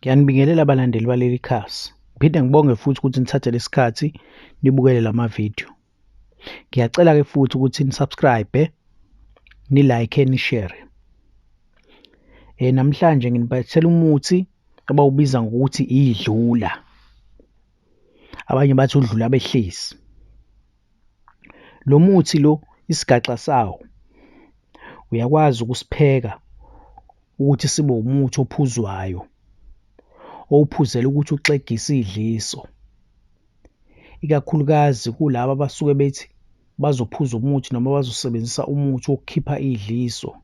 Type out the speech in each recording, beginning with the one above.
Ngiyanibingelela balandeli baleli khasi. Ngiphinde ngibonge futhi ukuthi nithathe lesikhathi nibukele lama-video. Ngiyacela-ke futhi ukuthi ni-subscribe, ni-like, ni-share. Namhlanje nginiphathele umuthi abawubiza ngokuthi idlula, abanye bathi udlula abehlezi. Lo muthi lo isigaxa sawo uyakwazi ukusipheka ukuthi sibe umuthi ophuzwayo, owuphuzela ukuthi uxegise idliso, ikakhulukazi kulaba abasuke bethi bazophuza umuthi noma bazosebenzisa umuthi wokukhipha idliso.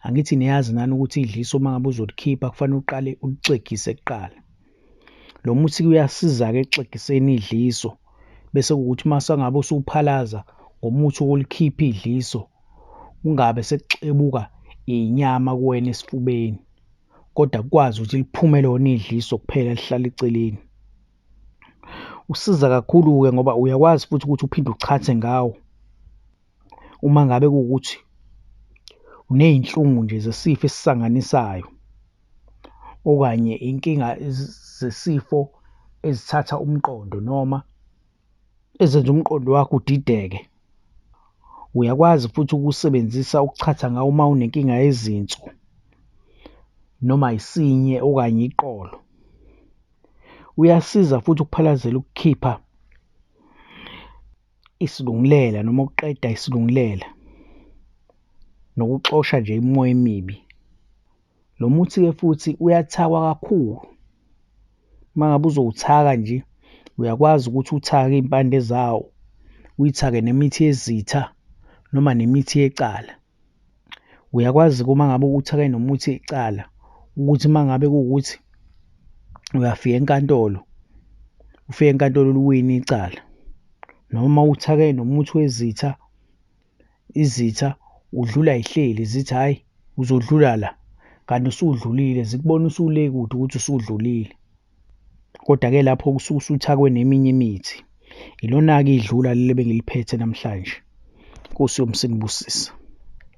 Angithi niyazi nani ukuthi idliso uma ngabe uzolikhipha kufanele uqale ulixegise kuqala. Lo muthi-ke uyasiza-ke ekuxegiseni idliso bese kuwukuthi uma sengabe usuwuphalaza ngomuthi wokulikhipha idliso, kungabe sekuxebuka iy'nyama kuwena esifubeni, kodwa kukwazi ukuthi liphume lona idliso kuphela lihlale eceleni. Usiza kakhulu-ke ngoba uyakwazi futhi ukuthi uphinde uchathe ngawo uma ngabe kuwukuthi uney'nhlungu nje zesifo esisanganisayo okanye inkinga zesifo ezithatha umqondo noma ezenza umqondo wakho udideke. Uyakwazi futhi ukuwusebenzisa ukuchatha ngawo uma unenkinga yezinso noma isinye okanye iqolo. Uyasiza futhi ukuphalazela ukukhipha isilungulela noma ukuqeda isilungulela nokuxosha nje imimoya emibi. Lo muthi-ke futhi uyathakwa kakhulu, uma ngabe uzowuthaka nje uyakwazi ukuthi uthake iy'mpande zawo, uyithake nemithi yezitha noma nemithi yecala. Uyakwazi-ke uma ngabe uwuthake nomuthi icala ukuthi uma ngabe kuwukuthi uyafika enkantolo, ufike enkantolo uliwine icala noma uthake nomuthi wezitha, izitha udlula y'hleli zithi, hhayi, uzodlula la, kanti usudlulile, zikubone usule kude ukuthi usudlulile. Koda-ke lapho kusuke usuthakwe neminye imithi. Ilona-ke idlula leli ebengiliphethe namhlanje. Inkosi yomsinibusise.